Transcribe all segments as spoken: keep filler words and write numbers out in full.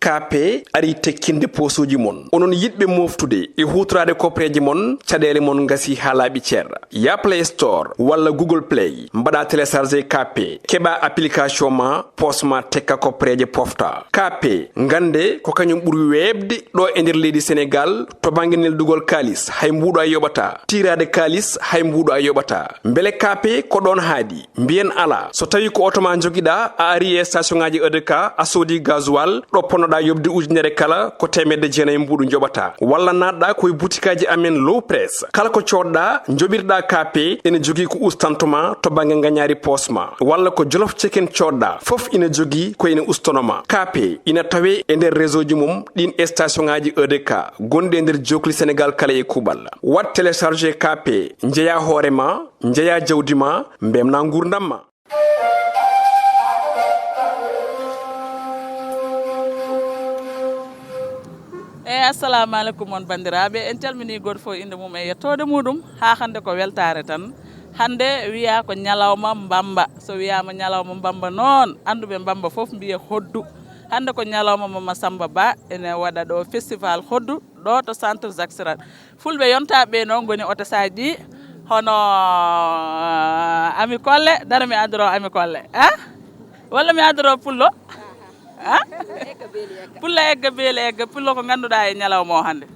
Kaape ari tekkinde poosuuji mon. Onon yiɗɓe mooftude e huutoraade koppereeje mon, caɗeele mon ngasi haa laaɓi cer. Ya Play Store walla Google Play, mbaɗa télécharger Kaape, keɓa application ma, poos ma tekka koppereeje pofta. Kaape, ngannde ko kañum ɓuri weeɓde ɗo e nder leydi Senegaal to bannge neldugol kaalis, hay mbuuɗo a yoɓata. Tiiraade kaalis, hay mbuuɗo a yoɓata. Mbele Kaape ko ɗoon haaɗi? Mbiyen alaa. So tawii ko oto ma njogiɗaa, a ari e station ŋaaji E D K, a soodi gasoil, ɗo ponnoɗaa yoɓde ujunere kala, ko teemedde jeenayi mbuuɗu njoɓataa. Walla naatɗaa ko e butikaaji amen Low Press. Kala ko coodɗaa, njoɓirɗaa Kaape, ene jogii ko ustanto ma to bannge ngañaari poos ma. Walla ko Jolof Chicken coodɗaa, fof ina jogii ko ina ustono ma. Kaape ina tawee e nder réseau ji mum ɗiin e station ŋaaji E D K gonɗi e nder jookli Senegaal kala e kuuɓal. Waɗ télécharger Kaape, njeyaa hoore ma, njeyaa jawdi ma, mbemnaa nguurndam ma. Eyi, assalamu aleykum on banndiraaɓe. En calminii gooto fof innde mum e yettoode muɗum. Haa hannde ko weltaare tan. Hannde wiyaa ko ñalawma Mbamba. So wiyaama ñalawma Mbamba noon, annduɓe Mbamba fof mbiya hoddu. Hannde ko ñalawma Mama Samba Ba, ene waɗa ɗo festival hoddu, ɗo to centre Jacques Chirac. Fulɓe yontaaɓe ɓe noon ngoni oto saji ɗi, hono, ah, Ami Kolle, dara mi adoro Ami Kolle, ah? Walla mi adoro Pullo? Ah? Pullo egga, beeli egga, Pullo ko ngannduɗaa e ñalawma o hannde?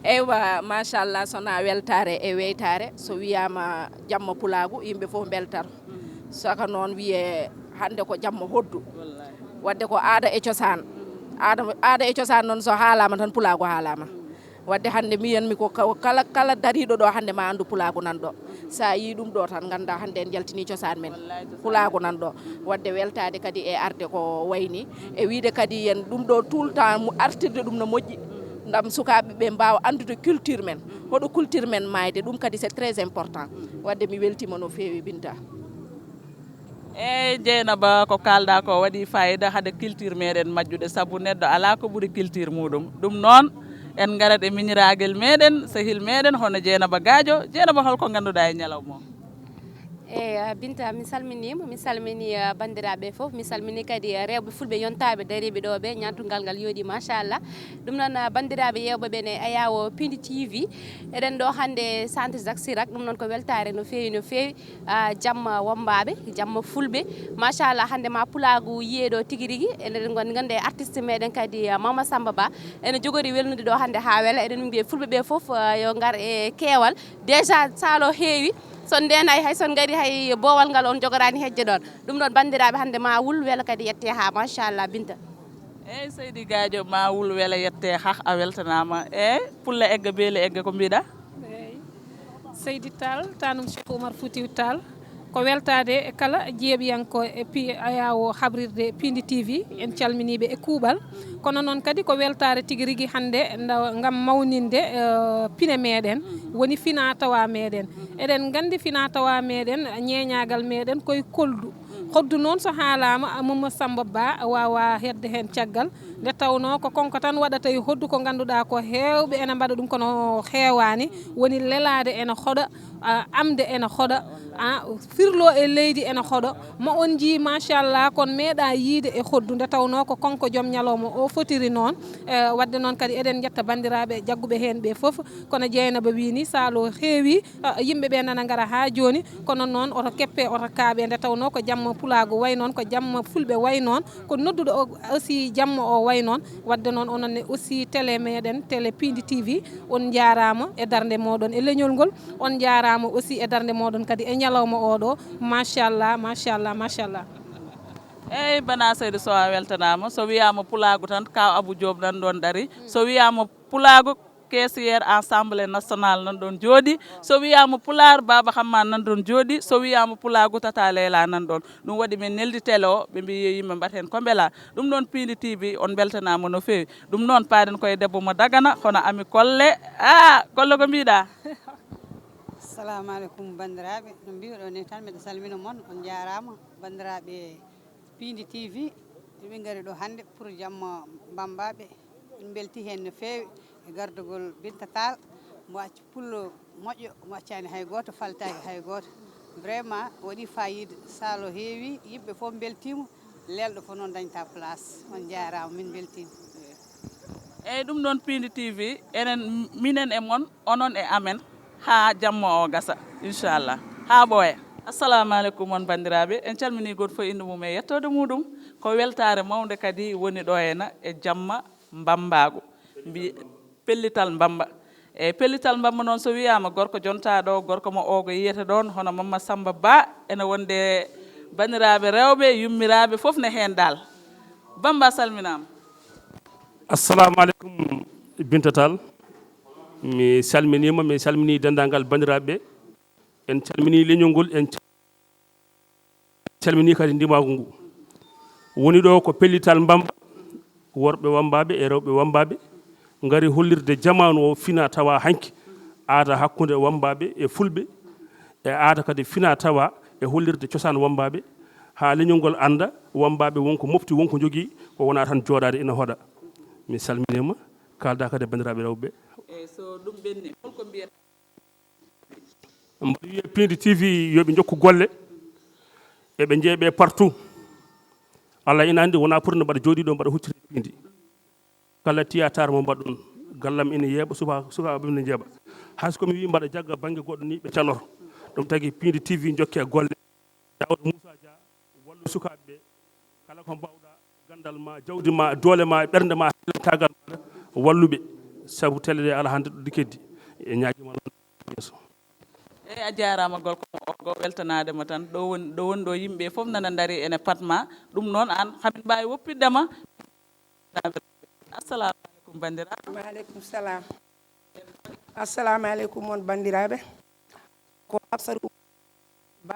Eywa, machallah, sona weltaare e weytaare, so wiyaama jamma pulaagu, yimɓe fof mbeltaro. Saka noon wiye hannde ko jamma hoddu. Wallahi. Wadde ko aada e cosaan. Aada, aada e cosaan noon so haalaama tan pulaagu haalaama. Wadde hannde mbiyanmi ko ka-, kala, kala dariiɗo ɗo hannde ma anndu pulaagu nan ɗo. Sa yii ɗum ɗo tan ngannda hannde en njaltini cosaan men. Wallahi, cosaan. Pulaagu nan ɗo. Wadde weltaade kadi e arde ko wayni. E wiide kadi en ɗum ɗo tout le temps mo artirde ɗum no moƴƴi. Ngam sukaaɓe ɓe mbaawa anndude culture men. Hoɗo culture men maayde, ɗum kadi c'est très important. Wadde mi weltima no feewi Binta. Eyi, Jeynaba, ko kaalɗaa ko waɗi fayida, hade culture meɗen majjude, sabu neɗɗo alaa ko ɓuri culture muɗum. Ɗum noon, en ngarat e miñiraagel meɗen, sehil meɗen, hono Jeynaba Gaajo. Jeynaba, holko ngannduɗaa e ñalawma o? Eyi, ah, Binta, mi salminiima, mi salmini, ah, banndiraaɓe fof, mi salmini kadi, ah, rewɓe fulɓe yontaaɓe dariiɓe ɗo ɓe, ñaantungal ngal yooɗi, machallah. Ɗum noon, ah, banndiraaɓe yeewɓe ɓe ne Ayawo Pindi T V, eɗen ɗo hannde centre Jacques Chirac, ɗum noon ko weltaare no feewi, no feewi. Ah, jamma wommbaaɓe, jamma fulɓe. Machallah, hannde ma pulaagu yiyee ɗo tigi rigi. Eɗen ngon-, ngonndi e artiste meɗen kadi, ah, Mama Samba Ba. Ene jogori welnude ɗo hannde haa wela. Eɗen mbiya fulɓe ɓe fof, ah, yo ngar e keewal. Déjà, saalo heewi. So ndeenay hay so ngari hay boowal ngal on jogoraani hejje ɗon. Ɗum ɗon banndiraaɓe hannde ma wul wela kadi yette haa, machallah, Binta. Eyi, Seydi Gaajo, ma wul wela yette hah, a weltanaama. Eyi, Pullo egga, beeli egga, ko mbiɗa? Eyi. Seydi Tall, tanum Cheikh Oumar Foutiyou Tall, ko weltaade e kala jeeɓiyanko e pi-, ayawo habrirde Pindi T V, en calminiiɓe e kuuɓal. Kono noon kadi ko weltaare tigi rigi hannde nda-, ngam mawninde, eh, pine meɗen, woni fina tawa meɗen. Eɗen nganndi fina tawa meɗen, ñeeñaagal meɗen koye koldu. Hoddu noon so haalaama, Mama Samba Ba waawa hedde heen caggal. Nde tawnoo ko kanko tan waɗata e hoddu ko ngannduɗaa ko heewɓe ene mbaɗa ɗum kono heewaani. Woni lelaade ene hoɗa, ah, amde ene hoɗa, ah, firlo e leydi ene hoɗa. Mo on njii, machallah, kon meeɗa yiide e hoddu. Nde tawnoo ko kanko joom ñalawma o fotiri noon. Eh, waɗde noon kadi eɗen njetta banndiraaɓe jagguɓe heen ɓe fof. Kono Jeynaba wii ni, saalo heewi, ah, yimɓe ɓe nana ngara haa jooni. Kono noon oto keppe, oto kaaɓe, nde tawnoo ko jamma pulaagu way noon, ko jamma fulɓe way noon, ko nodduɗo o aussi jamma o way noon. Waɗde noon onon ne aussi télé meɗen, télé Pindi T V, on njaaraama e darnde moɗon e leñol ngol, on njaaraama aussi e darnde moɗon kadi e ñalawma oɗo. Machallah, machallah, machallah. Eyi, bana Seydi Sow a weltanaama. So wiyaama pulaagu tan, Kaaw Abou Diop nan ɗoon dari. So wiyaama pulaagu, caissière Assemblée nationale nan ɗoon jooɗi. So wiyaama pulaar, Baaba Hamma nan ɗoon jooɗi. So wiyaama pulaagu, Tata Leyla nan ɗoon. Ɗum waɗi min neldi télé o, ɓe mbi yo yimɓe mbaɗ heen ko mbela. Ɗum ɗoon Pindi T V, on mbeltanaama no feewi. Ɗum noon, paaɗen koye debbo mo Dagana, hono Ami Kolle. Ah, Kolle, ko mbiɗa? Assalamu aleykum, banndiraaɓe. No mbiruɗon ni tan, miɗo salmina mon, on njaaraama, banndiraaɓe Pindi T V, emin ngari ɗo hannde pour jamma Bambaɓe. Min mbelti heen no feewi e gardagol Binta Tall. Mo acci pullo moƴƴo, mo accaani hay gooto, faltaaki hay gooto. Vraiment, waɗi fayida. Saalo heewi, yimɓe fof mbeltiima. Lelɗo fof noon dañta place. On njaaraama, min mbeltiima. Eyyi, ɗum noon Piindi T V, enen, minen e mon, onon e amen, haa jamma o gasa, inchallah, haa ɓooya. Assalamu aleykum, on banndiraaɓe, en calminii gooto fof innde mum e yettoode muɗum. Ko weltaare mawnde kadi woni ɗo ena e jamma Mbammbaagu. Mbi-, pellital Mbamba. Eyyi, pellital Mbamba noon, so wiyaama, gorko jontaaɗo, gorko mo oogo yiyata ɗoon, hono Mamma Samba Ba, ene wonde banndiraaɓe rewɓe, yummiraaɓe, fof ne heen daal. Bamba, a salminaama. Assalamu aleykum, Binta Tall. Mi salminiima, mi salminii denndaangal banndiraaɓe. En calminii leñol ngol, en calminii kadi ndimaagu ngu. Woni ɗo ko pellital Mbamba, worɓe Wammbaaɓe e rewɓe Wammbaaɓe ngari hollirde jamaanu o fina tawa hanki aada hakkunde Wammbaaɓe e Fulɓe, e aada kadi fina tawa e hollirde cosaan Wammbaaɓe, haa leñol ngol annda Wammbaaɓe wonko mofti, wonko jogii, ko wonaa tan jooɗaade ina hoɗa. Mi salminiima, kaalda kadi e banndiraaɓe rewɓe. Eyyi, so ɗum ɓenni, holko mbiyata? Mboɗo wiya Piindi T V yo ɓe njokku golle, eɓe njeeɓe partout. Allah ina anndi, wonaa pour no mbaɗa jooɗii ɗo, mbaɗa huccita e Piindi. Kala théâtre mo mbaɗɗon, gallam ina yeeɓa, suka-, sukaaɓe ina njeeɓa. Hay so ko mi wii mbaɗa jagga bannge goɗɗo ni, ɓe caloto. Ɗum tagi Piindi T V njokke golle. Daawuda Muusa Dia, wallu sukaaɓe ɓe, kala ko mbaawɗa, ganndal ma, jawdi ma, doole ma, ɓernde ma, hellantagal maɗa, wallu ɓe. Sabu tele ɗe alaa hannde ɗo ɗi keddi. E ñaagiima Allah yeeso. Eyyi, a jaaraama, gorko mo oogo, weltanaade ma tan. Ɗo woni, ɗo woni ɗo yimɓe fof nana ndari ene patma. Ɗum noon, aan hamin mbaawi woppitde ma. Assalamu aleykum, banndiraaɓe. Wa aleykum salam. Assalamu aleykum, on banndiraaɓe. Ko Hafsatu Ba,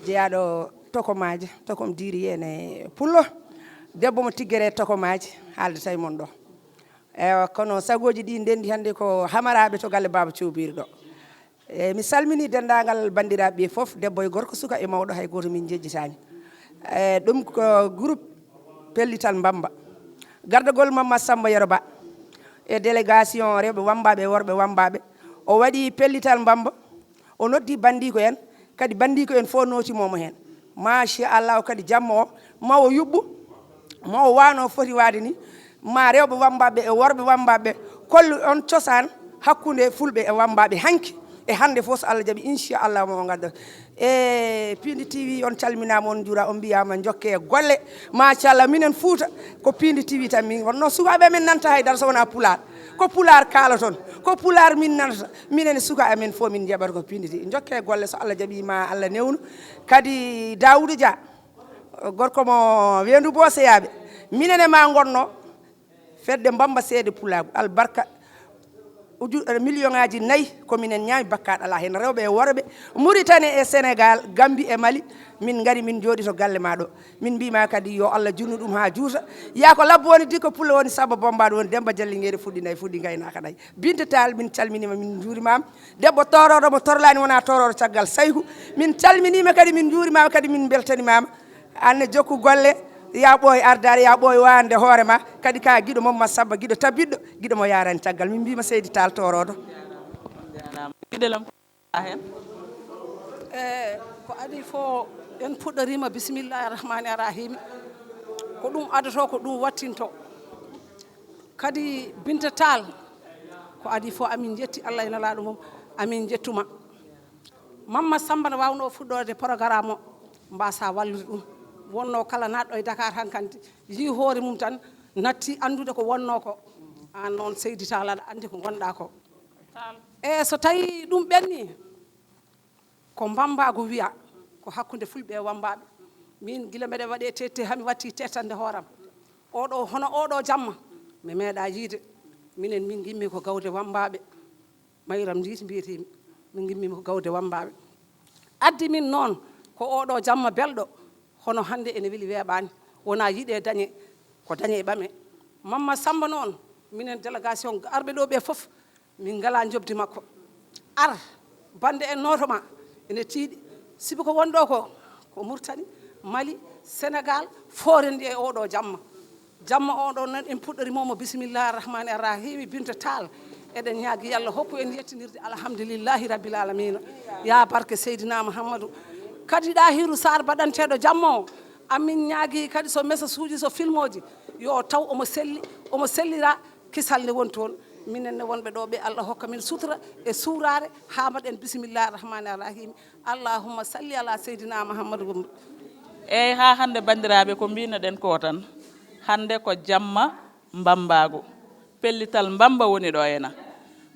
jeyaaɗo Tokomaaji, Tokom Diri ene Pullo. Debbo mo Tiggere Tokomaaji, haaldata e mon ɗo. Eywa, kono sagooji ɗi ndenndi hannde ko Hamaraaɓe to galle Baaba Coobiri ɗo. E, mi salminii denndaangal banndiraaɓe ɓe fof, debbo e gorko, suka e mawɗo, hay gooto min njejjitaani. E, ɗum ko groupe Pellital Mbamba. Gardagol Mamma Samba Yero Ba e délégation rewɓe Wammbaaɓe e worɓe Wammbaaɓe. O waɗi Pellital Mbamba, o noddi banndiiko en, kadi banndiiko en fof nootimomo heen. Machallah, kadi jamma o, ma o yuɓɓu, ma o waano foti waade ni, ma rewɓe Wammbaaɓe e worɓe Wammbaaɓe kollu on cosaan hakkunde Fulɓe e Wammbaaɓe hanki e hannde fof, so Allah jaɓi, inchallah, ma o ngadda. E Piindi T V, on calminaama, on njuura, on mbiyaama njokke golle. Machallah, minen Fuuta ko Piindi T V tan min, kono noon sukaaɓe amen nanta haydara so wonaa Pulaar. Ko Pulaar kaalaton, ko Pulaar min nanata. Minen e suka amen fof min njaɓata ko Piindi T V. Njokke golle, so Allah jaɓi ma Allah newnu. Kadi Daawuda Dia, gorko mo Weendu Booseyaaɓe, minen e ma ngonno. Fedde Mbamba Seede Pulaagu, albarka uju-, eh, million ngaaji nayi ko minen ñaami, bakkaat alaa heen, rewɓe e worɓe, Muritani e Senegaal, Gambi e Mali, min ngari, min njooɗii to galle ma ɗo. Min mbii ma kadi yo Allah junnu ɗum haa juuta. Yaa ko labbo woni dikko, pullo woni sabba, bombaaɗo woni Demba Jallingeere fuɗɗi nayi, fuɗɗi ngaynaaka nayi. Binta Taal, min calminiima, min njuurimaama. Debbo toorooɗo mo torlaani wonaa toorooɗo caggal sayku. Min calminiima kadi, min njuurimaama kadi, min mbeltanimaama. Aan ne jokku golle, yaa ɓooy ardaade, yaa ɓooy waande hoore ma. Kadi ka giɗo mom ma sabba, giɗo tabiɗɗo, giɗo mo yaarani caggal. Min mbiima Seydi Taal toorooɗo. Giɗelam heen. E ko adii fof, en puɗɗoriima bisimillahi rahmani rahimi. Ko ɗum adoto, ko ɗum wattinto. Kadi Binta Taal, ko adii fof, amin njetti Allah e Nelaaɗo mum, amin njettuma. Mamma Samba no waawnoo fuɗɗoode programme o, mbaasa wallude ɗum. Wonnoo kala naatɗo e Dakar hankandi, yii hoore mum tan, natti anndude ko wonnoo ko. Aan noon, Seydi Taal, aɗa anndi ko ngonɗaa ko. E so tawii ɗum ɓenni, ko Mbammbaagu wiya, ko hakkunde Fulɓe e Wammbaaɓe. Min, gila mbeɗa waɗe tette, hami watti tettande hooram. Oɗo, hono oɗo jamma, mi meeɗa yiide. Minen, min ngimmi ko gawde Wammbaaɓe. Mayram Ndiiti mbiyetee-mi. Min ngimmi ko gawde Wammbaaɓe. Addi min noon ko oɗo jamma belɗo, hono hannde ene weli weeɓaani. Wonaa yiɗe dañe, ko dañe e ɓame. Mamma Samba noon, minen délégation arɓe ɗo ɓe fof, min ngalaa njoɓdi makko. Ar, bannde en nooto ma, ene tiiɗi. Sibu ko wonɗo ko, ko Murtani, Mali, Senegaal, foorendi e oɗo jamma. Jamma oɗo noon, en puɗɗorima mo bisimillahi rahmani rahimi, Binta Taal. Eɗen ñaagi Yalla hokku en yettinirde alhamdulillahi rabbil alamina. Ya barke Seydina Muhammadu. Kadi Ɗahiru Saar baɗanteeɗo jamma o, Amin ñaagii kadi so message uji, so filmooji, yo taw omo selli, omo sellira kisal nde woni toon. Minen ne wonɓe ɗo ɓe, Allah hokka min sutura e suuraare, haa mbaɗen bisimillahi rahmani rahim. Allahumma salli ala seydina Muhammad. Eey, haa hannde, banndiraaɓe, ko mbiynoɗen ko tan, hannde ko jamma mbammbaagu, pellital mbamba woni ɗo ena.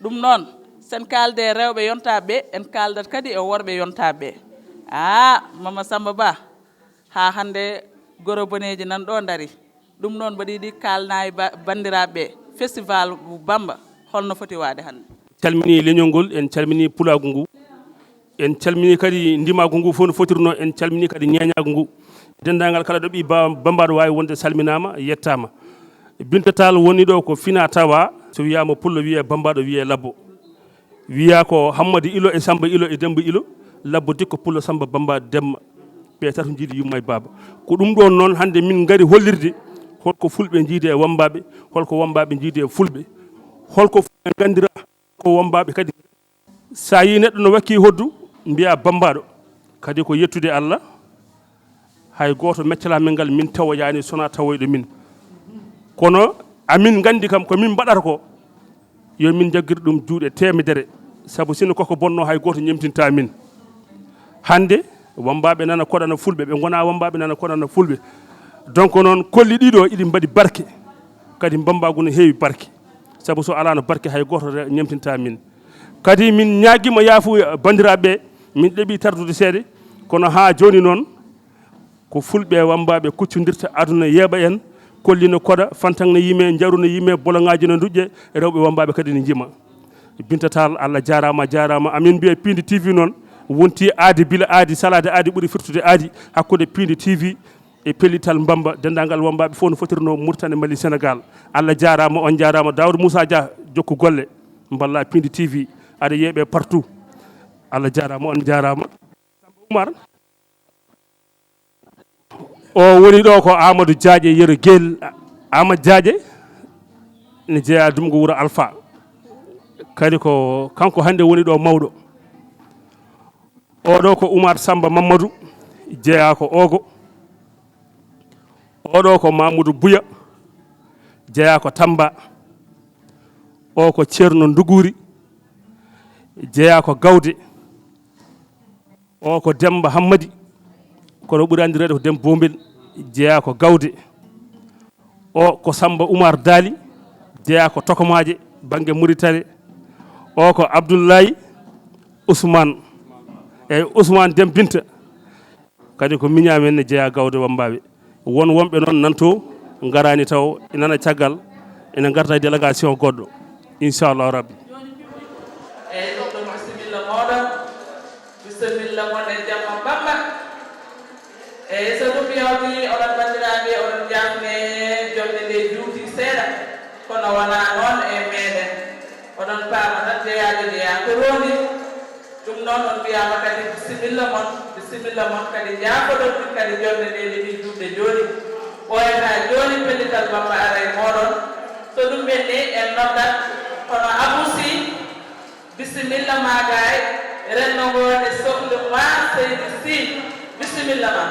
Ɗum noon, sen kaalde e rewɓe yontaaɓe ɓe, en kaaldat kadi e worɓe yontaaɓe ɓe. Aa, Mama Samba Ba, haa hannde goro boneeji nan ɗo ndari. Ɗum noon, mbaɗi ɗi kaalnaayi ba-, banndiraaɓe ɓe, festival Bamba, holno foti waade hannde? Calmini leñol ngol, en calmini pulaagu ngu. En calmini kadi ndimaagu ngu fof no fotirno, en calmini kadi ñeeñaagu ngu. Denndaangal kala ɗo ɓi ba-, Bambaaɗo waawi wonde salminaama, yettaama. Binta Tall woni ɗo ko fina tawa, so wiyaama pullo wiyee Bambaaɗo wiyee labbo. Wiyaa ko Hammadi Ilo e Samba Ilo e Demba Ilo, labbo dikko pullo Samba Bamba Demba. Ɓe tato njiidi yumma e baaba. Ko ɗum ɗoon noon hannde min ngari hollirde holko fulɓe njiidi e wambaaɓe, holko wambaaɓe njiidi e fulɓe, holko fulɓe nganndira ko wambaaɓe kadi. So a yii neɗɗo no wakki hoddu, mbiyaa bambaaɗo, kadi ko yettude Allah, hay gooto meccalaa min ngal, min tawoyaani so wonaa tawoyɗo min. Kono amin nganndi kam ko min mbaɗata ko, yo min njaggir ɗum juuɗe teemedere, sabu sino koko bonnoo hay gooto ñemtintaa min. Hannde, wambaaɓe nana koɗana fulɓe, ɓe ngonaa wambaaɓe nana koɗana fulɓe. Donc noon, kolli ɗiɗo iɗi mbaɗi barke, kadi mbambaagu no heewi barke, sabu so alaano barke hay gooto re-, ñemtintaa min. Kadi min ñaagiima yaafuya banndiraaɓe ɓe, min ɗeɓi tardude seeɗa, kono haa jooni noon, ko fulɓe e wambaaɓe kuccondirta, aduna yeeɓa en, kolli no koɗa, fantaŋ no yime, njaru no yime, boloŋaaji no nduƴƴe, rewɓe wambaaɓe kadi no njima. Binta Tall, Allah jaaraama, jaaraama. Amin mbiya Piindi T V noon, wonti aadi bila aadi, salaade aadi ɓuri firtude aadi, hakkunde Piindi T V e pellital Mbamba, denndaangal wambaaɓe fof no fotirno Mauritanie, Mali, Sénégal. Allah jaaraama, on njaaraama. Daawuda Moussa Dia, jokku golle, mballa Piindi T V, aɗa yeeɓe partout. Allah jaaraama, on njaaraama. Samba Oumar. O woni ɗo ko Amadou Diaje Yero Guel. Amadou Diaje ne jeyaa Dumgo Wuro Alpha. Kadi ko kanko hannde woni ɗo mawɗo. Oɗo ko Oumar Samba Mamadou, jeyaa ko Ogo. Oɗo ko Mamoudou Bouya, jeyaa ko Tamba. O ko Ceerno Nduguri, jeyaa ko Gawde. O ko Demba Hammadi, kono ɓuri anndireede ko Demba Bombel, jeyaa ko Gawde. O ko Samba Oumar Daly, jeyaa ko Tokomaaje, bannge Mauritanie. O ko Abdoulaye Ousmane, eyi Ousmane Dem Binta, kadi ko miñaa men ne jeyaa Gawde Wambaaɓe. Won wonɓe noon nan to ngaraani taw, ina nana caggal, ina ngarta e délégation goɗɗo, inchallahu rabbi. Eyi, ɗum ɗum bisimilla mooɗon, bisimilla mon e jamma Bamba. Eyi, so ɗum yawti, oɗon banndiraaɓe, oɗon njaafne, jonde nde juuti seeɗa, kono wonaa noon e meeɗen. Oɗon paama tan, jeyaaɗo jeyaa ko roondi. Ɗum noon, on mbiyaama kadi bisimilla mon, bisimilla mon kadi, njaafoɗon min kadi jonde nde nde min juutde jooni. Ɓooyataa jooni, pellital Bamba ara e mooɗon. So ɗum ɓenni, en noddat hono Abou Sy, bisimilla ma gaay, renndo ngo ne sokli ma Seydi Sy, bisimilla ma.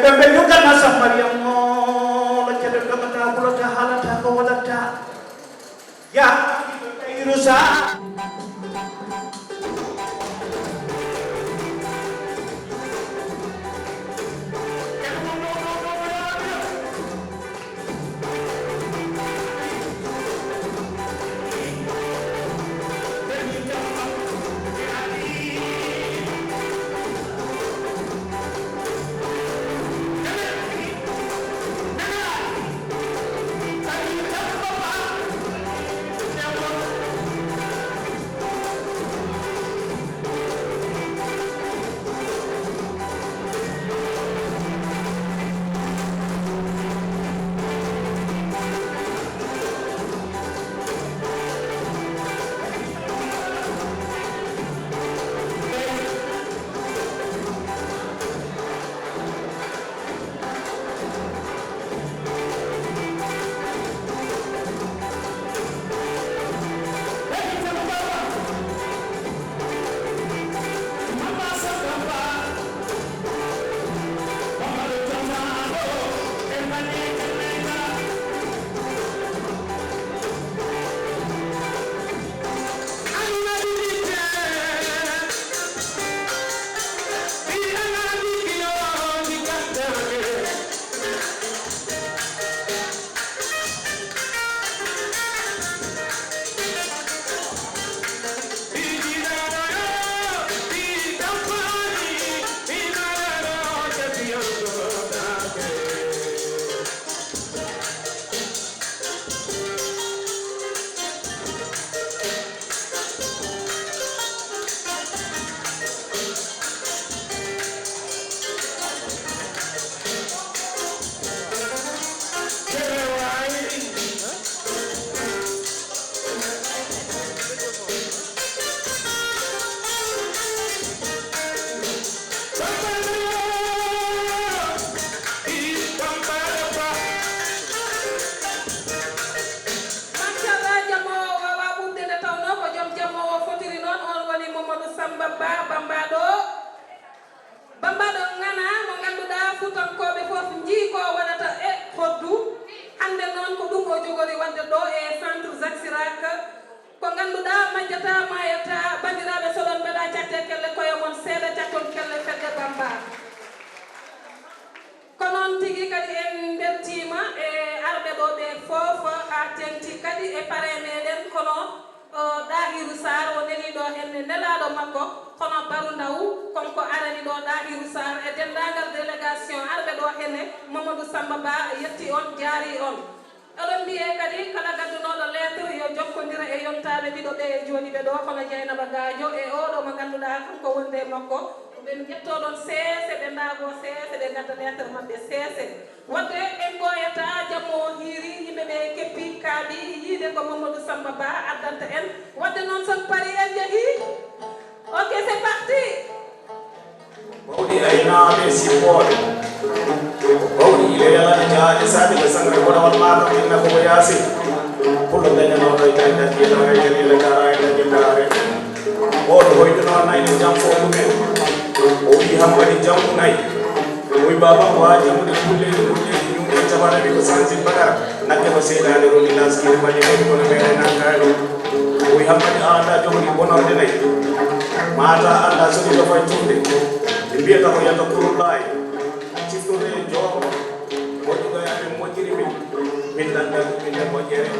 Ɓe ɓe yugana Samba Mariam mo, ɗo ceɗe dogata, hulata, haalata ko waɗata. Ya, Irusa. Machallah, jamoowo waawaa ɓurde nde tawnoo ko joom jamoowo fotiri noon, oon woni Mamadou Samba Ba, Bambaɗo. Bambaɗo ŋana mo ngannduɗaa Fuutankooɓe fof njii ko o waɗata e hoddu. Hannde noon ko ɗum o jogori waɗde ɗo e centre Jacques Chirac. Ko ngannduɗaa majjataa, maayataa, banndiraaɓe, so ɗon mbaɗa catte kelle koye mon seeɗa, cattol kelle fedde Bamba. Ko noon tigi kadi en mbeltiima e arɓe ɗo ɓe fof, haa teeŋti kadi e parrain meɗen, kono o Ɗahiru Sarr o neli ɗo henne nelaaɗo makko, kono Baru Ndaw, kanko arani ɗo Ɗahiru Sarr e denndaangal délégation arɓe ɗo henne, Mamadou Samba Ba yetti on, jaari on. Oɗon mbiyee kadi kala gaddunooɗo lettre yo jokkondir e yontaaɓe ɗiɗo ɓe e jooɗiiɓe ɗo, hono Dieynaba Gadio e oɗo mo ngannduɗaa kanko wonde e makko. Ɓe njettoo ɗon seese, ɓe ndaagoo seese, ɓe ngadda lettre maɓɓe seese. Waɗde en ɓooyataa, jamma o hiiri, yimɓe ɓe keppi, kaaɓi yiide ko Mamadou Samba Ba addanta en. Waɗde noon, so en parii, en njehii. Ok, c'est parti. Mawɗi aynaaɓe sippooɓe. Mawɗi ile yalani jaaɗe saɗi ɓe sangre boɗawal maaka ko inna ko yaasi. Pullo dañanooɗo e dañde yelare, yelare, yelare. Oɗo hoyduno nayi jam fo ɗumen. O wi hammadi jam nayi. O wi baba ko waaji hammadi kulle, kulle, ñuuɗe, jabana wi ko sanji bagara. Nakke ko seyɗaane roni laskiri mbaɗi kadi kono meɗen nankaani. O wi hammadi a anndaa jogori bonorde nayi. Maata anndaa so ɗi ɗo fay tuurde. Ɓe mbiyata ko yata kurullaay. Ciftude e jooma. Moƴƴuɗo e amen moƴƴiri min. Min nannda ɗum min e moƴƴere.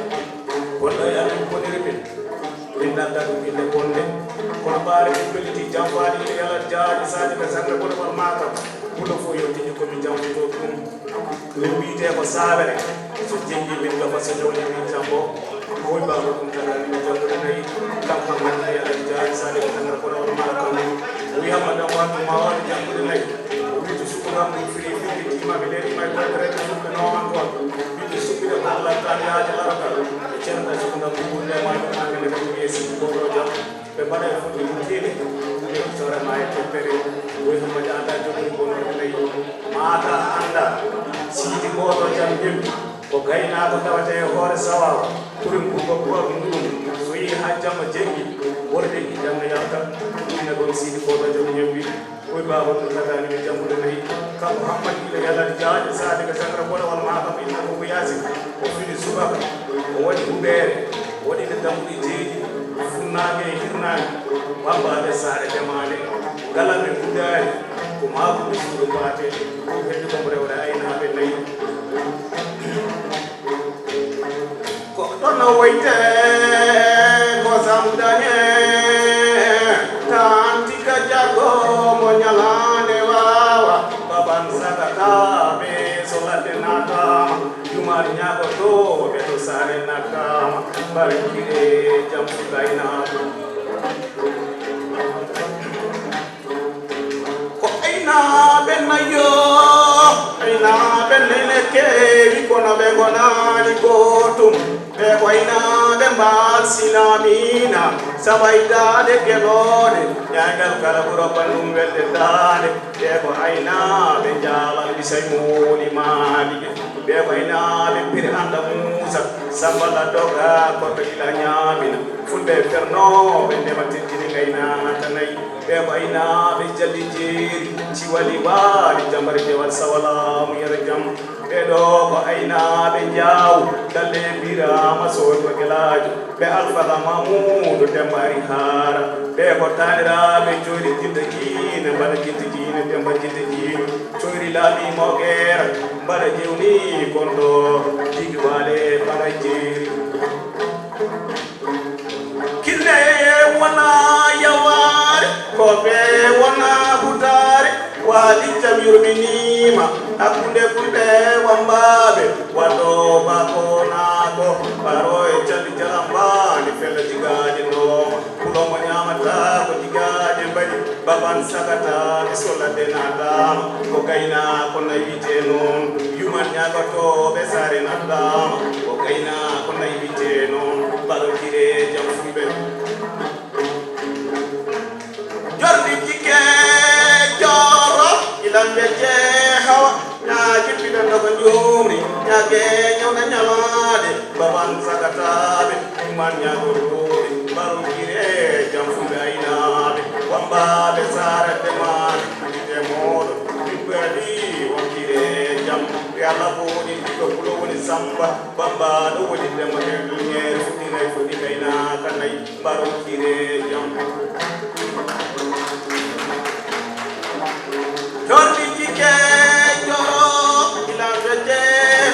Bonɗo e amen boniri min. Min nannda ɗum min e bonde. Kono ɓaare min pelliti jamfaani ine yala jaaji saji ɓe sanne kono kono matam. Kuɗo fof yo tigi ko min jamfito ɗum. Min mbiyetee ko Saawere, so jenngi min ɗo, so jawdi min jambo, ko wi baaba ɗum tan, min jambude nayi, kam kam mbaɗi nayi, alaa jaari, so alaa tan, ko ɗo mala kam. O wi Hamma ɗam waɗtu ma waɗi jambude nayi. O wi to suku kam ɗum firi, firi tima, mi leɗi may ko rek, suku no man ko. Ɓiɓɓe suɓɓude ko Allah tan, yaaji larata. E ceerno suku ɗam ɗum, ɗum, ɗum, ɗum, ɗum, ɗum, ɗum, ɗum, ɗum, ɗum, ɗum, ɗum, ɗum, ɗum, ɓe mbaɗa e fodde mutteede, ɓe sore ma e teppere, woy ko mbaɗa annda jogori bonorde nayi. Maata annda, siidi gooto jam jembi, ko gaynaako tawata e hoore sawawa, ɓuri mbugo ɓural muɗum, so yi'i haa jamma jenngi, worɓe e jamma yalta, ɗum ne ɗon siidi gooto jam jembi, koy baaba ɗum tagaani ɓe jambude nayi, kanko Hammadi ila Alhaji Jaajo Sadiga Sakra Bolawal Maakam Inna Bobo Yaasin, o fini subaka, o waɗi huɓeere, o waɗi ɗe dammuɗe jeeɗiɗi, funnaange e hirnaange, bammbaaɓe saare demaande, ngalanɗe gudaari, ko maaku ɓe suuɗo baate, ɗum heddi ko mo rewre aynaaɓe nayi. Ko ɗon o woyte ko samdane, tanti ka jago mo ñalaande waawa, baban sagata ɓe so ladde naataama, jumaali ñaagotooɓe to saare naataama, mbarakire jam sukaynaaɓe. Ko aynaaɓe nayo, aynaaɓe nene keewi, kono ɓe ngonaani gootum. Ɓe ko aynaaɓe mbaal silamiina, sabaydaade geloone, ñaagal kala ɓura banndum welde daande. Ɓe ko aynaaɓe jaalal bisay mooli maali ɓe. Ɓe ko aynaaɓe piri anda Muusa, sambala doga, korka ila ñaamina. Fulɓe fernooɓe ndema teddini ngaynaaka nayi. Ɓe ko aynaaɓe jalli jeeri, ciwali waali, jambare dewal sawalaamu yara jam. Ɓe ɗo ko aynaaɓe njaaw, galle Biraama Sow ko gelaajo. Ɓe Alfaka Mamuudu Demba ari haara. Ɓe ko taaniraaɓe coyri jidda jiine, mbaɗa jidda jiine, Demba jidda jiine. Coyri laaɓi mo geera, mbaɗa jewni kondo, jigi waale mbaɗa jeeri. Kinne wona yawaare, ko ɓe wona hutaare, waali jam yurminiima, hakkunde fulɓe wambaaɓe, waɗo bako naako, baro e calli jalambaani, fella jigaaje nooma, kulomo ñaamata ko jigaaje mbaɗi, baban sagata, mi solla de naataama, ko gaynaako nayi wiyetee noon, yuman ñaagotooɓe saare naataama, ko gaynaako nayi wiyetee noon, baro kire jam fulɓe. Jorɗi jikke jooro, ilan ɓe jeehawa, ñaaki piɗanɗo ko njuumri, ñaake ñawna ñalaade, baban sagataaɓe, ɗumman ñaago ruuɓe, mbaru kire jam fulɓe aynaaɓe, wambaaɓe saare demaali, kuɗite mooɗo, ɓiɓɓe adi won kire jam, ɓe Allah ko woni ɗiɗo, kulo woni samba, bambaaɗo woni dema, ɓe duñeere fuɗɗinay fuɗi kaynaaka nayi. Mbaru kire jam. Jorɗi jikke joro, ila jojje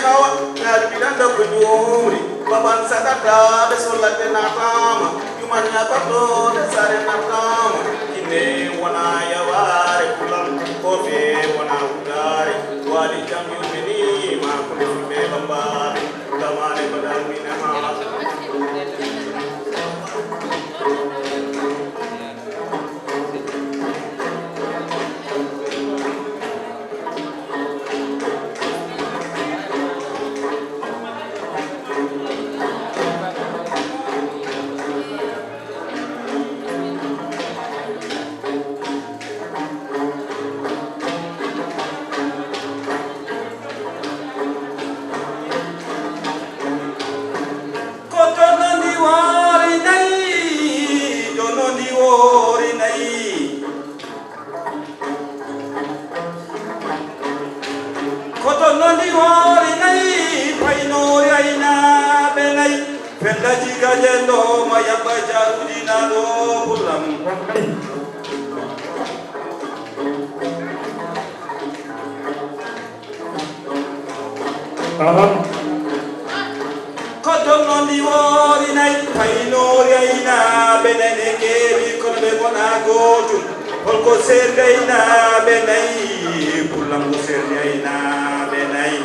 hawa, ngal biɗan ɗo ko ñuumri, baban sagata, ɓe sollade natama, juman ñabato, ɓe sare natama, kinne wona yawaare kulam, kofe wona wudare, wali jam yurmini, ma kuɗe fulɓe bambaɓe, damane ko damine ma. Ko jono ndi woori nayi, jono ndi woori nayi. Ko jono ndi woori nayi, paynoori aynaaɓe nayi. Fenda jigaje ndo ma yabba jaruji na ɗo bulam. Aha. Ko ɗon noon ndi woori nayi, paynoori aynaaɓe nene keewi, kono ɓe ngonaa gootum. Holko seerndi aynaaɓe nayi? Pullangu seerndi aynaaɓe nayi.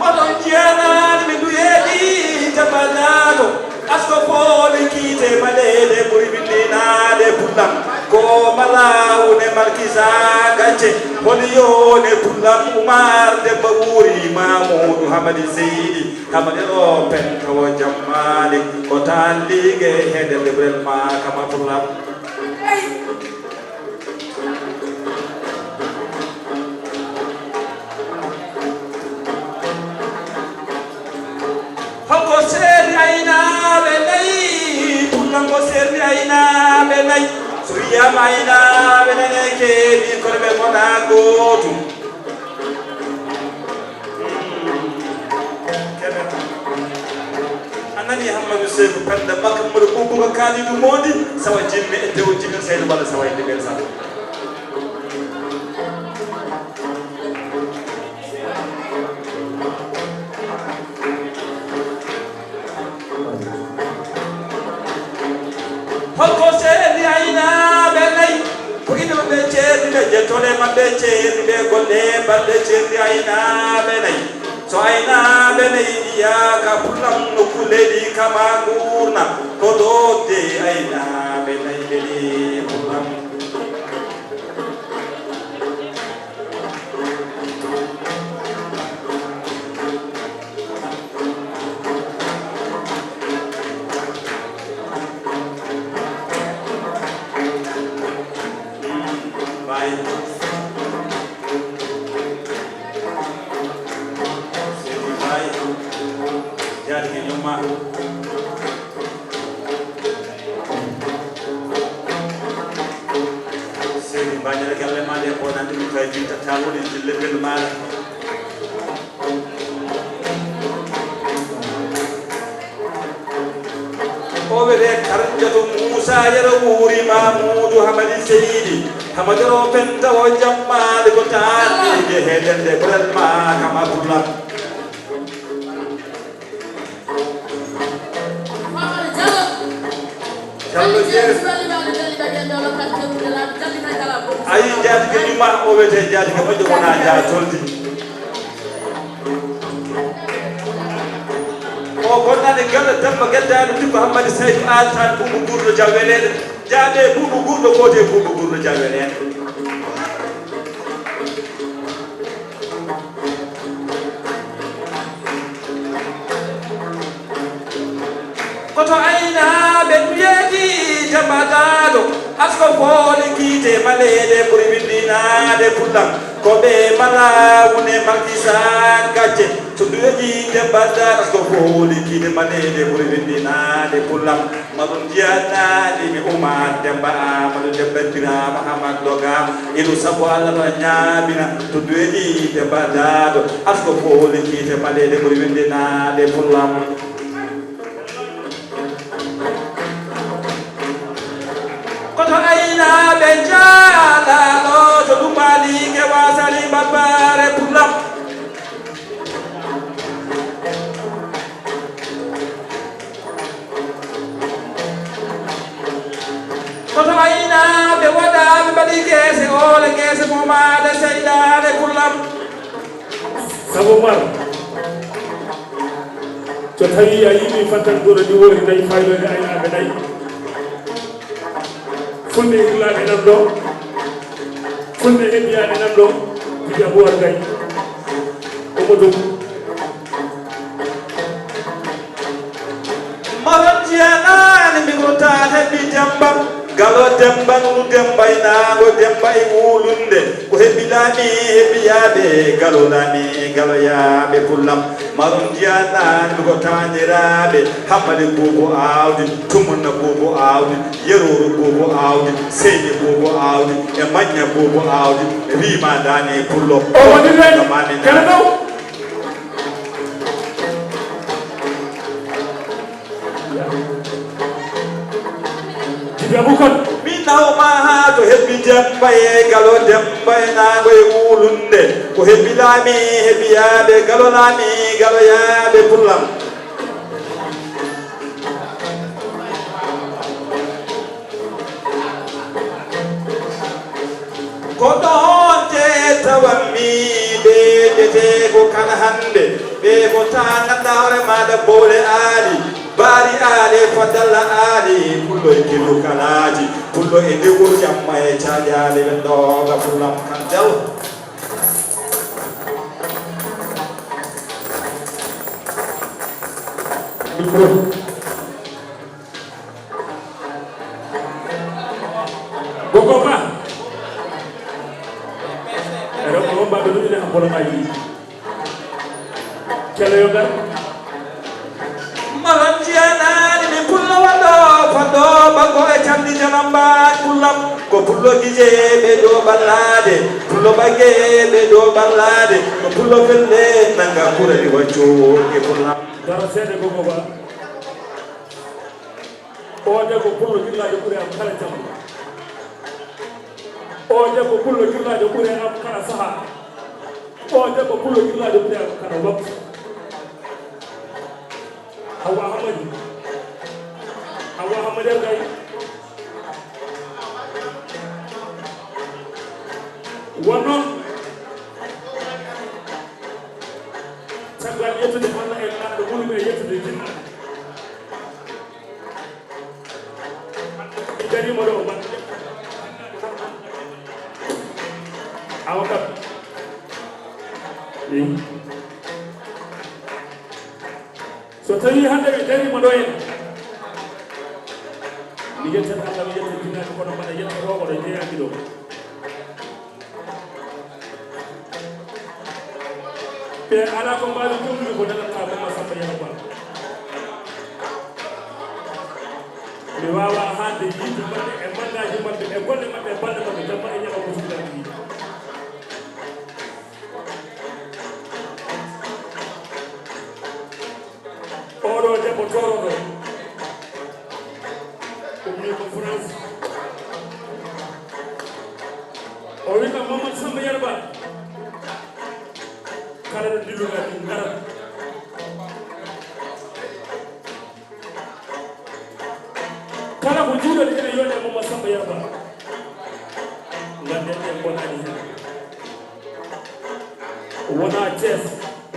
Oɗon njiyanani mi duyeeɗi jaɓanaano, asko fooli kiite maɗeede ɓuri winndinaade pullam. Ko malawne markisa gacce, holi yoone pullam Umar Demba Wuuri Mamuudu Hamadi Seydi Hamadi ɗo pen tawo jammaali, ko taan liige heede debrel ma kama pullam. Hoko seeri aynaaɓe nayi, ɗum noon ko seeri aynaaɓe nayi. Wiyaama aynaaɓe nane keewi kono ɓe ngonaa gootum. A nani Hammadu Seyku Penda Makka Mamadou Boubacar Kalidou Mondi, sawa jimmi e tew jimmi Seydu Balla sawa e ndegel sawa. Holko seedi aynaaɓe nay? Ko ina ɓe ceedi ɓe jettole maɓɓe ceedi ɓe golle balɗe ceedi aynaaɓe nay. So aynaaɓe nay mbiyaa ka pullam no kulleɗi kama nguurna ko doodde aynaaɓe nay ɓe ɗi pullam. Baay. Seydi Baay. Jaatigi Ñumma. Seydi Baay, galle ma nde ko nandi ɗum kay jinta tan woni jille ɓel maɗa. O wiyete Karjato Muusa Yero Wuuri Mamuudu Hamadi Seydi Hamadoro Penta o jammaade ko taanniige heedende Burel ma kam Abdullah. Jallo Jeeri. Ayi, jaatige Juma, o wiyete jaatige moƴƴo wona jaatoldi. O gonnani galle Demba Geddaani Dibbo Hammadi Saydu Altaan Buubu Gurɗo Jawweleeɗe. Jaaɓe Buubu Gurɗo, goote Buubu Gurɗo Jawweleeɗe. Koto aynaaɓe mbiyeeɗi Demba Daado, asko fooli kiite maleede ɓuri winndinaade pullam. Ko ɓe mala wune malkisan gacce, so duweji Demba Daado, asko fooli kiite maleede ɓuri winndinaade pullam. Maɗum jiyanaani mi Umar Demba Amadou Demba Birama Amadou Doga. Ilu sabu Allah ɗo ñaamina to duweji Demba Daado. Asko fooli kiite maleede ɓuri winndinaade pullam. Koto aynaaɓe njaalaano to Dumbaliike wasali babbaare pullam. Koto aynaaɓe waɗaaɓe mbaɗi geese oole geese momaade seyɗaane pullam. Sabu mar so tawi a yimi fattan goro ni wori nayi fayloyde aynaaɓe nayi. Fulɓe irlaaɓe nan ɗo, fulɓe heɓiyaaɓe nan ɗo, Jibi Aboubacar Gaye, Omo Dow. Maron jiyanaani mi ko taan heɓi Demba. Galo Demba, Nunu Demba e Naango Demba e Wulunde. Ko heɓi laami, heɓi yaaɓe, galo laami, galo yaaɓe pullam. Maron jiyanaani mi ko taaniraaɓe. Hammadi Buubu Aawdi, Tumunna Buubu Aawdi, Yerooru Buubu Aawdi, Seydi Buubu Aawdi, e Mañña Buubu Aawdi, Riima Daani Pullo. O woni rek, kala ɗo. Jibi Aboubacar. Mi nawma haa to heɓi Demba e Galo, Demba e Naango e Wulunde. Ko heɓi laami, heɓi yaaɓe, Galo laami, Galo yaaɓe pullam. Ko ɗoon te tawanmi ɓe ƴetee ko kala hannde. Ɓe ko taa ngannda hoore maaɗa bowle aali, baari aale, fadalla aali, pullo e killu kalaaji, pullo e ndiwur jamma e caajaali ɓe ndooga pullam kan jaw. Micro. Gogo ma. Rewɓe wonɓe ɓe ɗum ina am bolo ma yi. Kelo yo ngar. Maron jiyanaani mi pullo waɗo faddo baggo e camɗi janamba. Ko pullo gije ɓe ɗo ɓallaade, pullo bagge ɓe ɗo ɓallaade, ko pullo felle nanga kurali wacco e pullam. Dara seede gogo ba. O debbo pullo gillaajo ɓuri am kala jamma. O debbo pullo gillaajo ɓuri am kala saha. O debbo pullo gillaajo ɓuri am kala waktu. Hawa Hamadi. Hawa Hamadi Gay. Wonno. Caggal yettude Allah e laamɗo ɓurmi e yettude jinnaɓe. Mi darima ɗo, awa kam. Eyi. So tawi hannde mi darima ɗo en, mi yettan Allah, mi yettan jinnaaɓe, kono mbaɗa yetta o oɗo jeyaaki ɗo. Ɓe alaa ko mbaawi ƴuwnude ko nanataa Mama Samba Yero Ba. Mi waawaa haalde yiide maɓɓe e mallaaji maɓɓe e golle maɓɓe e balɗe maɓɓe jamma e ñalawma ko sukkaaɓe yiide. Oɗo debbo toroɗo, ummi ko France. O wi kam Mamadou Samba Yerba, kala ɗo dilluɗa min ngarat. Kala ko jiiɗon ene yoni e Mamadou Samba Yerba. Nganden en bonani hen. Wona Thiès,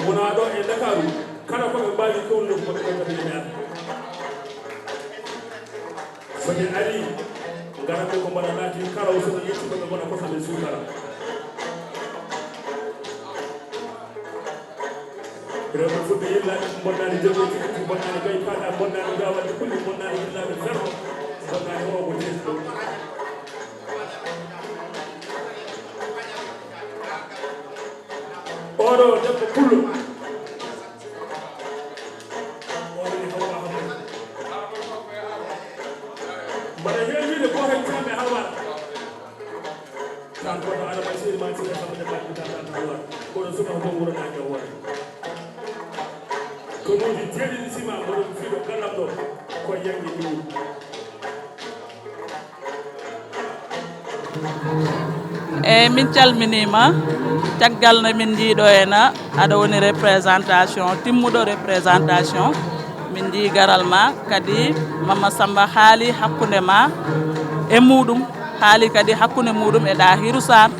wona ɗo e Ndakaaru, kala ko ɓe mbaawi kewnude ko ɓe kadi ene adda. So ɓe ari, ngaran ɓe ko mbaɗa naati kala o soɓe yetti ɓe ɓe mbaɗa kosam e suukara. Rewɓe fulɓe yillaaɓe bonnaani jogi tigi bonnaani gay paga bonnaani gawande kulli bonnaani yillaaɓe ferro bonnaani o ko Thiès ɗo. Oɗo debbo pullo. Oɗo ni Hawa Hamadi. Mbaɗa heewide ko hen kamɓe Hawa. Tan ko to Adama Seydi Man Seydi Hamadi Bakki Tan Tan Hawa. Kono suka ko wuro na jaw wala. Ko noon jeeɗiɗi sima mboɗo fiɗo galam ɗo. Ko yangi ɗum. Eyyi, min calminiima. Caggal nde min njii ɗo hena aɗa woni représentation, timmuɗo représentation, min njii garal ma, kadi Mama Samba haali hakkunde ma e muɗum, haali kadi hakkunde muɗum e Ɗahiru Sarr.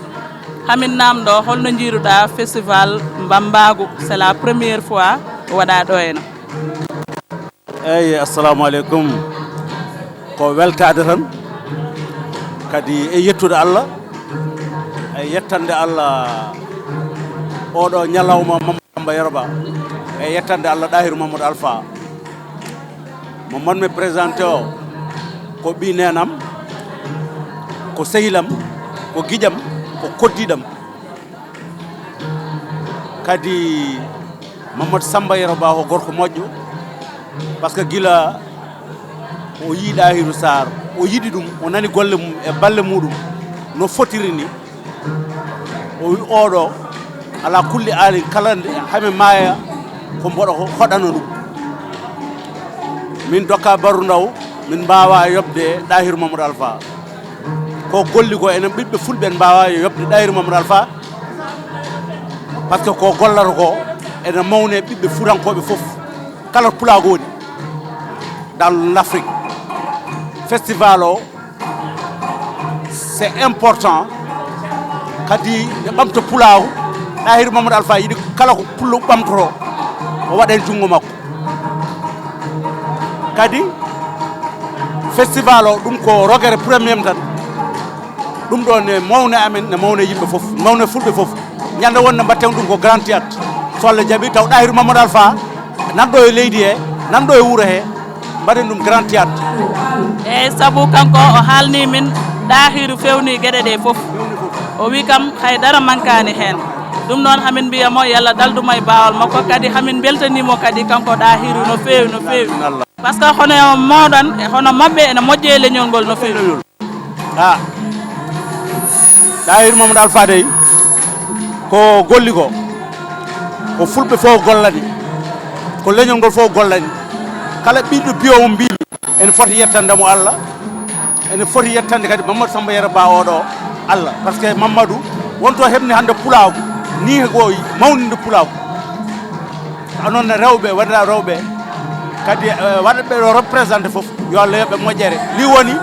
Hamin naamndo, holno njiiruɗa festival Bambaagu? C'est la première fois waɗa ɗo hena. Eyyi, assalamu aleykum. Ko weltaade tan, kadi e yettude Allah, e yettande Allah oɗo ñalawma Mama Samba Yerba, e yettande Allah Ɗahiru Mamadou Alpha. Mo mbaɗmi présenté o ko ɓii neenam, ko sehilam, ko giƴam, ko koddiɗam. Kadi Mamadou Samba Yero Ba ko gorko moƴƴo, parce que gila o yii Ɗahiru Sarr, o yiɗi ɗum, o nani golle mum e balle muɗum no fotiri ni. O wi oɗo ala kulli aali kala nde hami maaya ko mboɗo hoɗano ɗum. Min dokka Barru Ndaw, min mbawa yobde Ɗahiru Mamadou Alpha. Ko golli ko enen ɓiɓɓe fulɓe en mbawa yobde Ɗahiru Mamadou Alpha. Parce que ko gollata ko ene mawne ɓiɓɓe fuutankoɓe fof, kala to pulaagu woni dans l'Afrique. Festival o c'est important, kadi ne ɓamta pulaagu. Ɗahiru Mamadou Alpha yiɗi kala ko pullo ɓamtoto o waɗa hen junngo makko. Kadi festival o ɗum ko rogere premier tan. Ɗum ɗo ne mawni amen, ne mawni yimɓe fof, mawni fulɓe fof. Ñande wonde mbatten ɗum ko grand théâtre, so Allah jaɓi, taw Ɗahiru Mamadou Alpha nanɗo e leydi he, nanɗo e wuuro he, mbaɗen ɗum grand théâtre. Eyyi, sabu kanko o haalni min Ɗahiru fewni geɗe ɗe fof. O wi kam hay dara mankaani heen. Ɗum noon hamin mbiya mo yo Allah daldu mo e baawal makko, kadi hamin mbeltani mo kadi kanko Ɗahiru no feewi, no feewi. Par ce que hono moɗon e hono maɓɓe ene moƴƴi e leñol ngol no feewi. Ah, Ɗahir Mamadou Alpha dey, ko golli ko, ko fulɓe fof gollani, ko leñol ngol fof gollani. Kala ɓiɗɗo biyo mo mbimi, ene foti yettande mo Allah, ene foti yettande kadi Mamadou Samba Yero Ba oɗo Allah. Parce que Mamadou wonto heɓni hannde pulaagu, ni ko mawninde pulaagu. Ko noon ne rewɓe, wonda rewɓe, kadi, eh, waɗa ɓe ɗo représenté fof, yo Allah yoɓe moƴƴere. Li woni,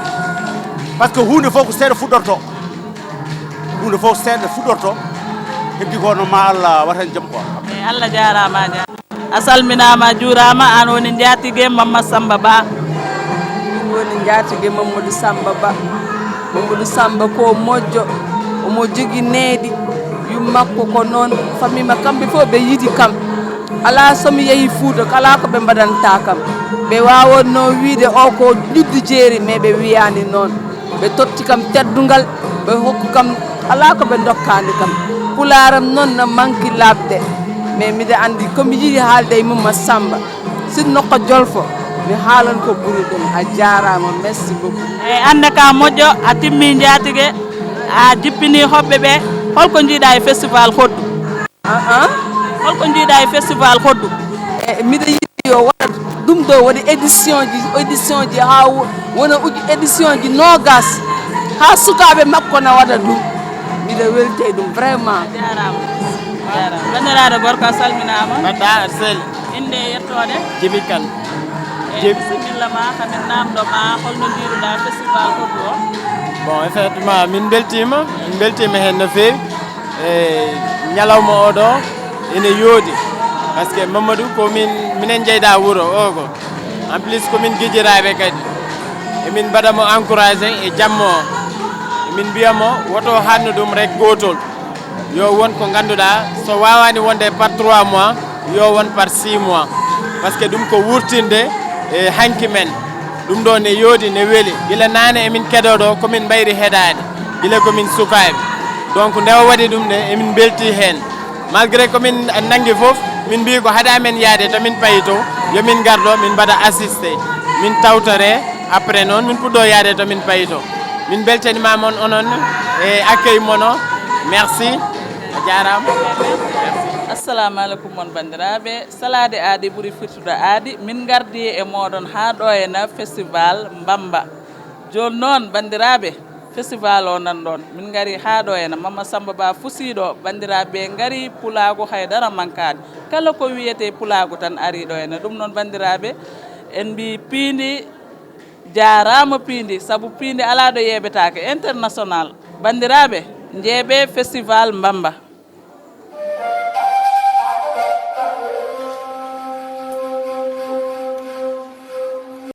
parce que huunde fof ko seeɗa fuɗɗorto. Huunde fof seeɗa fuɗɗorto. Heddi ko no ma Allah watan jam ko. Eyi, Allah jaaraama, a jaaraama. A salminaama, a juuraama, aan woni njaatige Mamma Samba Ba. Min woni njaatige Mamadou Samba Ba. Mamadou Samba ko moƴƴo, omo jogi needi, yummakko ko noon, famille ma kamɓe fof ɓe yiɗi kam. Alaa so mi yehi Fuuta, alaa ko ɓe mbaɗanta kam. Ɓe waawatno wiide o ko ƴuddu jeeri, mais ɓe wiyaani noon. Ɓe totti kam teddungal, ɓe hokku kam, alaa ko ɓe ndokkaani kam. Pulaaram noon no manki laaɓde, mais miɗa anndi ko mi yiɗi haalde e Mumma Samba. Sinno ko jolfo, mi haalan ko ɓuri ɗum. A jaaraama, merci beaucoup. Eyi, aan ne ka moƴƴo, a timmi njaatige, a jippini hoɓɓe ɓe. Holko njiiɗa e festival Hoddu? Ah, ah. Holko njiiɗa e festival Hoddu? E, miɗa yiɗi yo waɗa ɗum ɗo, waɗi édition ji, édition ji haa wo-, wona uju édition ji noogas, haa sukaaɓe makko na waɗa ɗum. Miɗa welti e ɗum, vraiment. A jaaraama. A jaaraama. Banndiraaɗo gorko, a salminaama. Mbaɗɗa, aɗa selli. Innde e yettoode? Jibi Kane. Eyi, Jibi. Bisimilla ma, hamin naamndo ma, holno njiiruɗa festival Hoddu o? Bon, effectivement, min mbeltiima, min mbeltiima heen no feewi. E ñalawma oɗo ene yooɗi, parce que Mamadou ko min, minen jeyda wuro o ko. En plus ko min gijiraaɓe kadi. Emin mbaɗa mo encouragé e jamma o. Emin mbiya mo woto haannu ɗum rek gootol. Yo won ko ngannduɗaa, so waawaani wonde par trois mois, yo won par six mois. Parce que ɗum ko wurtinde e hanki men. Ɗum ɗo ne yooɗi, ne weli. Gila naane emin keɗoo ɗo, ko min mbayri heɗaade. Gila ko min sukaaɓe. Donc, nde o waɗi ɗum nde, emin mbelti heen. Malgré ko min nanngi fof, min mbii ko hade amen yaade to min payi to, yo min ngar ɗo, min mbaɗa assisté. Min tawtore, après noon, min puɗɗo yaade to min payi to. Min mbeltaniima mon onon e accueil mon o. Merci. A jaaraama. Assalamu aleykum mon banndiraaɓe. Salaade aadi ɓuri firtude aadi. Min ngardi e mooɗon haa ɗo e na festival Mbamba. Jooni noon, banndiraaɓe, festival o nan ɗoon. Min ngari haa ɗo e na Mama Samba Ba fusiiɗo. Banndiraaɓe ngari pulaagu hay dara mankaani. Kala ko wiyetee pulaagu tan ari ɗo e na. Ɗum noon, banndiraaɓe, en mbii piindi jaaraama piindi, sabu piindi alaa ɗo yeeɓetaake, international. Banndiraaɓe, njeeɓe festival Mbamba.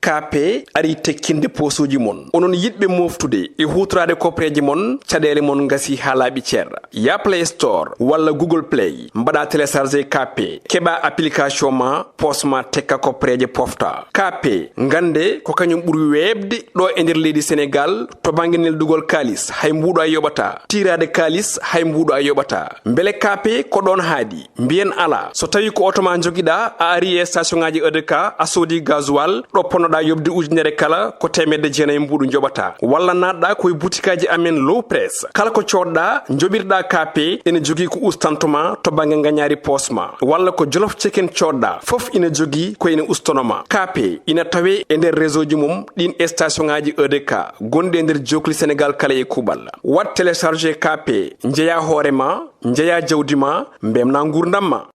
K P ari tekkinde posuuji mon. Onon yiɗɓe moftude e huutoraade kopreeje mon, caɗeele mon ngasi haa laaɓi cer. Ya Play Store walla Google Play, mbaɗa télécharger K P, keɓa application ma, pos ma tekka kopreeje pofta. K P, ngannde ko kañum ɓuri weeɓde ɗo e nder leydi Senegal to bannge neldugol kaalis, hay mbuuɗo a yoɓata. Tiiraade kaalis, hay mbuuɗo a yoɓata. Mbele K P ko ɗoon haaɗi? Mbiyen alaa. So tawii ko oto ma njogiɗaa, a ari e station ŋaaji E D K, a soodi gasoil, ɗo ponnoɗaa yoɓde ujunere kala, ko teemedde jeenayi mbuuɗu njoɓataa. Walla naatɗaa ko e butikaaji amen Low Press. Kala ko coodɗaa, njoɓirɗaa K P, ene jogii ko ustanto ma to bannge ngañaari poos ma. Walla ko Jolof Chicken coodɗaa, fof ina jogii ko ina ustono ma. K P ina tawee e nder réseau ji mum ɗiin e station ŋaaji E D K gonɗi e nder jookli Senegal kala e kuuɓal. Waɗ télécharger K P, njeyaa hoore ma, njeyaa jawdi ma, mbeltinaa nguurndam ma.